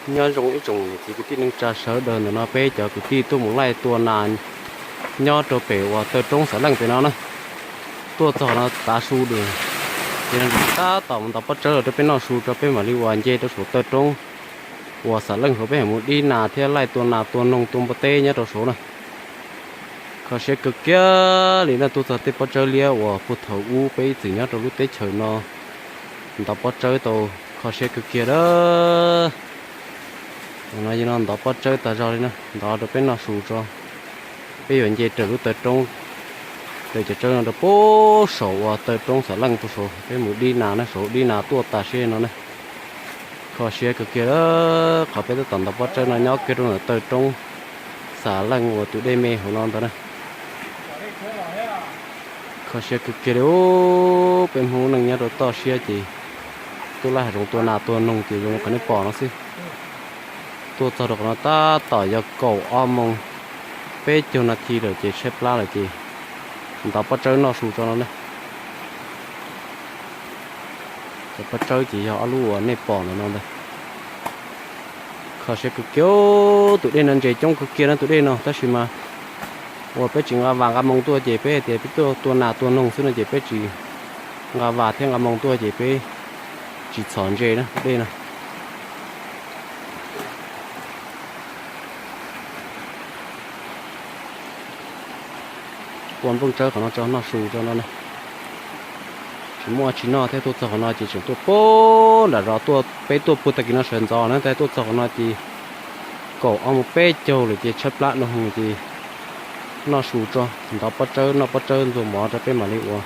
Nyob zoo ib tsoom niam txiv kwv tij neej tsa sawv daws, ntawm no peb cov kwv tij tuaj mus laij tua nas nyob rau pem uas taw roob Xav Leej pem no na. Tuaj txog no tav su lawm, ces no tab tom mus ntov pob tsawb los rau peb noj su tso peb mam li uas nce rau saum taw roob uas Xav Leej saud peb mam mus dib nas thiab laij tua nas tua noog tua npua teb nyob rau saud na. Kho siab kawg kiag li na, tuaj txog tej pob tsawb liab uas puag thaum ub peb ib txwm nyob rau lub teb chaws no ntov pob tsawb tau kho siab kawg kiag lawm. No yog no ntov pob tsawb tag zog li na, ntov rau peb noj su tso. Peb yuav nce raws lub taw roob, raws cov tsawb no rau puag saum uas taw roob Xav Leej puag saud, peb mus dib nas na, saum dib nas tuaj tas siab no na. Kho siab kawg kiag lawm, qhov peb tab tom ntov pob tsawb no nyob kiag rau ntawm taw roob Xav Leej uas tus dej me hauv no ntag na. Kho siab kawg kiag li, peb Hmoob neej nyob rau toj siab ces tuaj laij hav zoov tua nas tua noog ces zoo li qhov nej pom no xwb. Tuaj txog rau qhov no tab tom yog kaum ob moos peb caug nas this lawm ces tshaib plab lawm ces ntov pob tsawb noj su tso no na. Cov pob tsawb ces yog ob lub uas nej pom ntawm no ntag. Kho siab kawg kiag, tus dej no ntses coob kawg kiag na tus dej no, tab sis mas uas peb tsis nqa vas nqa moo tuaj ces peb hais tias peb tuaj tua nas tua noog xwb no ces peb tsis nqa vas thiab nqa moo tuaj ces peb tsis txhom ntses na tus dej no. Pua nplooj tsawb qhov no tso noj su tso no na. Tsis muaj tsis noj thiab, tuaj txog qhov no ces tseem tuaj puag nram zos, tuaj peb tuaj puag tag kis no sawv ntxov na, tab tuaj txog qhov no ces kaum ob moos peb caug lawm ces tshaib plab dua hwv ces noj su tso, ntov pob tsawb noj pob tsawb ntxuag mov rau peb mam li uas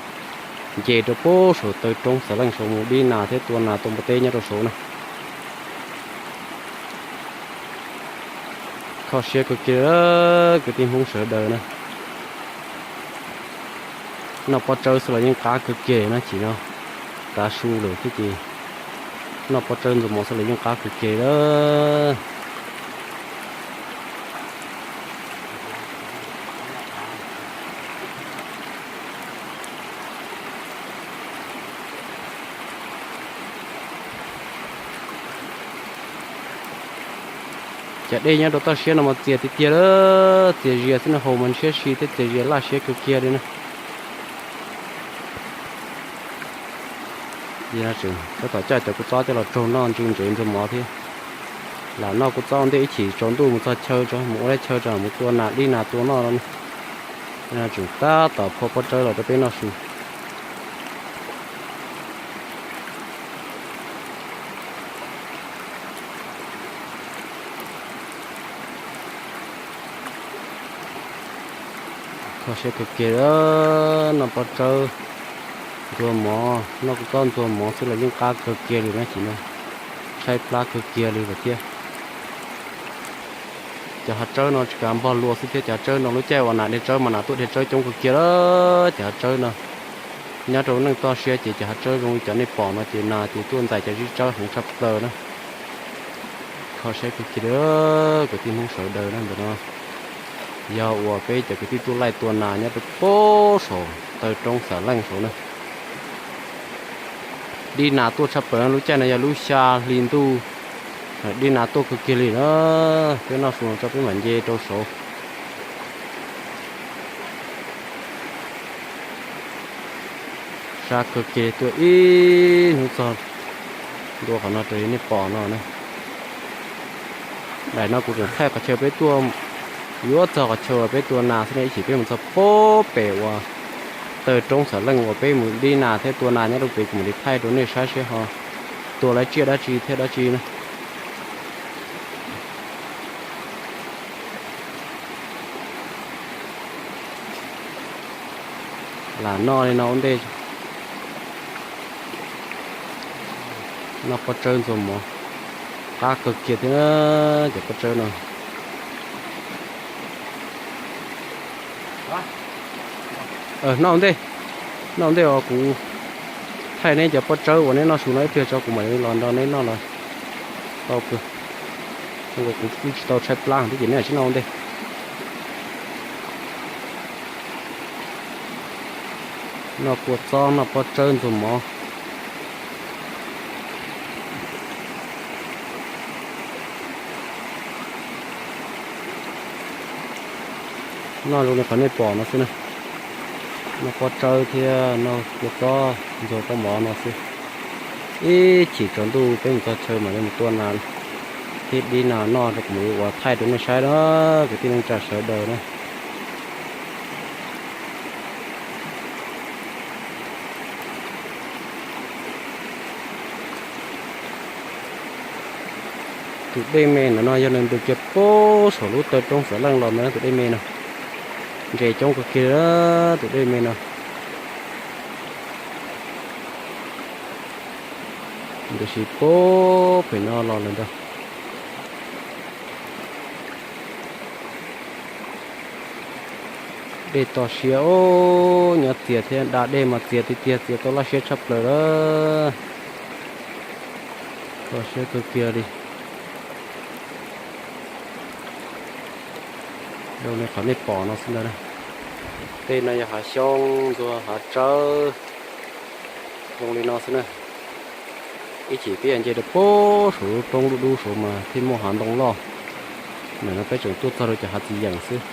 nce rau puag saum taw roob Xav Leej saud mus dib nas thiab tua nas tua npua teb nyob rau saud na. Kho siab kawg kiag kwv tij Hmoob sawv daws na. Noj pob tsawb xwb los yeej qab kawg kiag na, chim no tav su lawm thiab ces noj pob tsawb ntxuag mov xwb los yeej qab kawg kiag lawm. Cov dej nyob rau toj siab no mas txias tiag tiag lawm, txias zias xwb no, haus mas ntshiab si thiab txias zias laj siab kawg kiag li na. Tab tom coj cov kua txob coj los raug noj ntsis ntsev ntxuag mov thiab. Lam noj kua txob ua ntej ib chim tsaus ntuj mus txog chaw tso, mus ua laj chaw tso, mus tua nas dib nas tua noj no. Tseem tab tom phua pob tsawb los rau peb noj su. Kho siab kawg kiag, noj pob tsawb ntxuag mov, noj kua txob ntxuag mov xwb los yeej qab kawg kiag li na, chim no tshaib plab kawg kiag li lawm thiab. Cov hav tsawb no tsis kav npog lua xwb thiab, cov hav tsawb no lub caij uas nas dhia tsawb mas nas tuaj dhia tsawb coob kawg kiag lawm. Cov hav tsawb no nyob rau neej toj siab ces cov hav tsawb zoo li cov nej pom no ces nas ces tuaj ntxais cov zib tsawb heev tshaj plaws na. Kho siab kawg kiag li kwv tij Hmoob sawv daws na, ntawm no yog uas peb cov kwv tij tuaj laij tua nas nyob rau puag saum taw roob Xav Leej saud na. Dib nas tuaj tshaj plaws na, lub caij no yog lub xya hli ntuj, dib nas tuaj kawg kiag li na. Peb noj su no tso peb mam nce rau saud. Sab kawg kiag li, tuaj ib hnub txog ntua qhov no raws li nej pom no na. Daim no kuv tseem thaij qhov chaw peb tuaj, yuav txog qhov chaw uas peb tua nas xwb na, ib chim peb mus txog puag pem uas taw roob Xav Leej uas peb mus dib nas thiab tua nas nyob rau pem kuv mam li thaij rau nej saib seb ho tua lawv tsiaj dab tsi thiab dab tsi na. Lam noj li no ua ntej. Noj pob tsawb ntxuag mov, qab kawg kiag thiab cov pob tsawb no. Noj ua ntej, noj ua ntej os, kuv thaij neb cov pob tsawb uas neb noj su no ib pliag tso kuv mam li los nrog neb noj los tau kawg. Kuv kuj tsis tau tshaib plab thiab ces neb mam sib noj ua ntej. Noj kua txob noj pob tsawb ntxuag mov. Noj zoo li qhov nej pom no xwb na. Noj pob tsawb thiab noj kua txob ntxuag kab mov no xwb. Ib chim tsaus ntuj peb mus txog chaw mam li mus tua nas thiab dib nas noj rau kuv mam li ua thaij rau nej saib na, kwv tij neej tsa sawv daws na. Tus dej me ntawm no yog nws ntws kiag puag saum lub taw roob Xav Leej los ntawd tus dej me no. Ntses coob kawg kiag tus dej me no. Ntws si puag pem no los lawm ntag. Dej to siab os, nyob txias thiab da dej mas txias tiag tiag, txias tau laj siab tshaj plaws lawm. To siab kawg kiag li. Zoo li qhov nej pom no xwb ntag. Tej no yog hav xyoob ntxuag hav tsawb zoo li no xwb na. Ib chim peb yuav nce rau puag saum lub roob dub dub saud mas thiaj muaj hav ntoo loj. Ntawm no peb tseem tuaj txog rau cov hav txiv yeem xwb.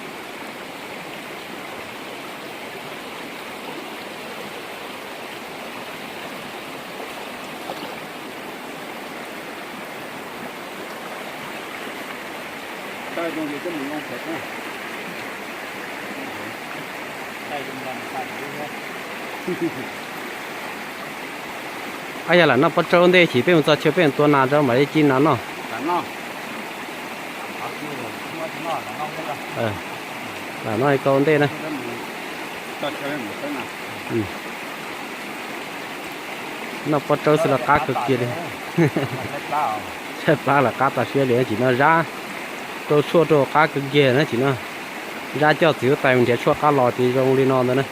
Ab, yog lam noj pob tsawb ua ntej, chim peb mus txog chaw peb mus tua nas rau mam li ci nas noj. Lam noj li ko ua ntej na. Noj pob tsawb xwb los qab kawg kiag li. Tshaib plab los qab tas siab li, chim no zab rau tshuaj rau qab kawg kiag na chim no. Zab coj txiv huab tais mus nrhiav tshuaj qab los ces zoo li no ntag na.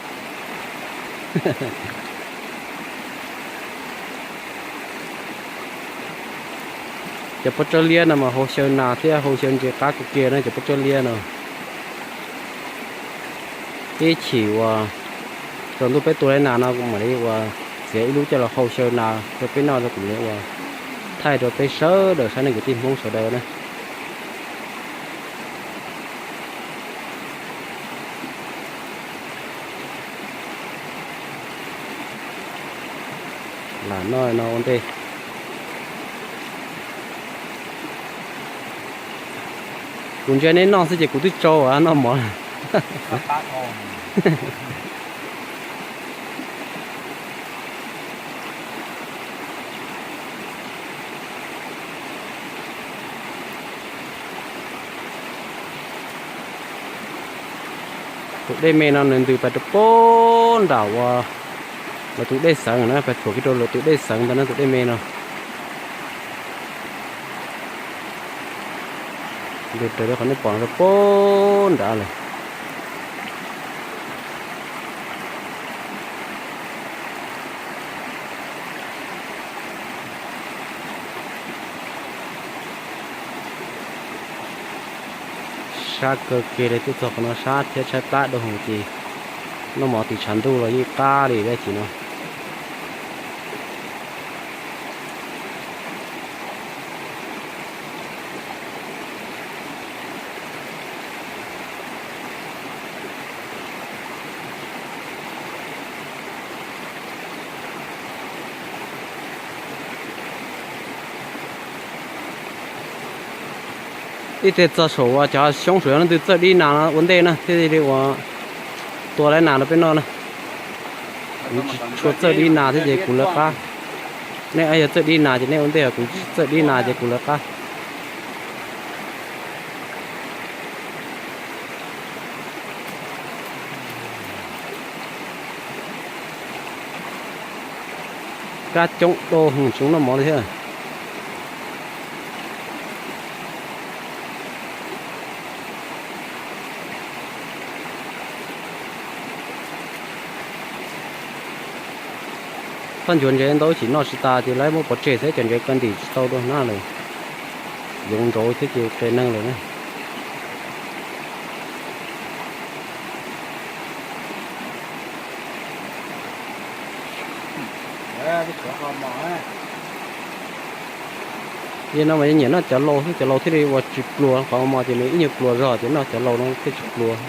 Cov pob tsawb liab no mas hau xyaw nas thiab hau xyaw ntses qab kawg kiag na cov pob tsawb liab no. Ib chim uas tsaus ntuj peb tua li nas no kuv mam li uas txiav ib lub coj los hau xyaw nas rau peb noj rau kuv mam li uas thaij rau peb sawv daws saib nej kwv tij Hmoob sawv daws na. Lam noj no ua ntej. Kuv ntsia neb noj xwb ces kuv twb tsau noj mov. Tus dej me no nws ntws pais rau puag nram uas lawv tus dej xeev na, pais thuam kiag rau lawv tus dej xeev ntawd na tus dej me no. Ntws raws li qhov nej pom rau puag nrad lawm. Sab kawg kiag li, tuaj txog qhov no sab thiab tshaib plab dua hwv ces noj mov tim tshav ntuj los yeej qab li dab tsi no. Ib teg txog saum uas cov xyoob saum yog leej twg txawj dib nas ua ntej na thiaj li uas tua laib nas rau peb noj na. Kuv tsis tshua txawj dib nas thiab ces kuv lawv qab. Nej yog txawj dib nas ces nej ua ntej, kuv tsis txawj dib nas ces kuv lawv qab. Kab coob dua hwv tsis noj mov li thiab. Txoj ncuav ntses ntau ib chim noj tsis tas ces lawv muab pov tseg xwb, cov ntses kaw ntim tsis tau dua hnab lawm. Yoov ntsauv thiab ces qias neeg lawm na. Yog no mas yeej nyiam noj cov laus xwb, cov laus thiaj li uas tsis pluas, qhov mos ces nws ib nyuag pluas zog ces noj cov laus no thiaj tsis pluas.